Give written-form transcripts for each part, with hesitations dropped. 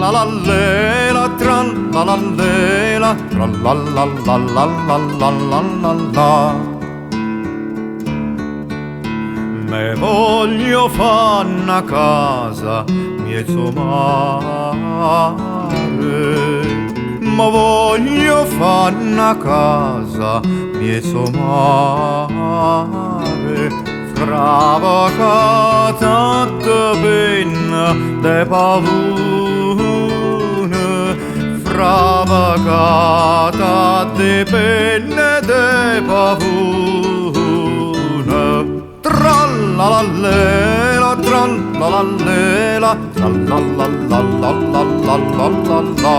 Trallalallera, trallalallera, trallallallallallallalla. Me voglio fa' na casa mmiez' 'o mare, Me voglio fa' na casa mmiez' 'o mare, Fravecata de penne de pavune, Fravecata de penne de pavune. Trallalallera, trallalallera, trallallallallallallalla.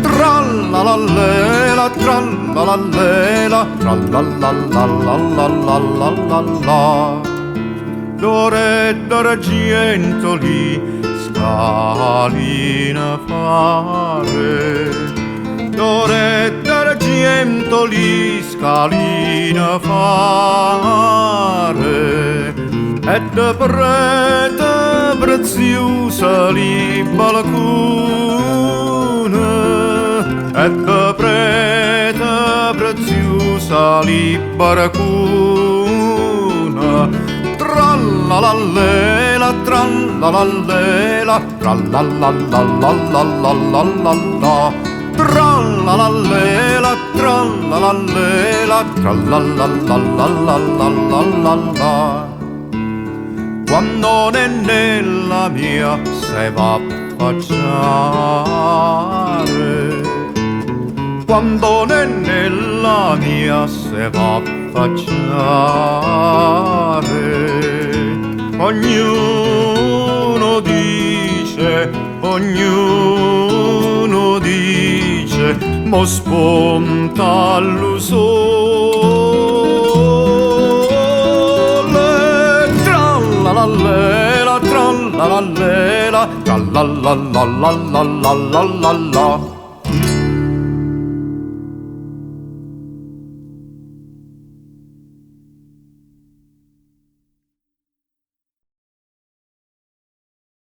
Trallalallera, trallalallera, trallallallallallallalla. D'oro e d'argiento li scaline fare, D'oro e d'argiento li scaline fare, E de prete preziose li balcune, E de prete preziose li balcune. Trallalallera, trallalallera, trallallallallallallalla. Trallalallera, trallalallera, trallallallallallallalla. Quanno nennella mia se va affacciare, Quando nennella mia se va affacciare, Ognuno dice, ognuno dice, Mo sponta lu sole. Trallalallera, trallalallera, trallallallallallallalla.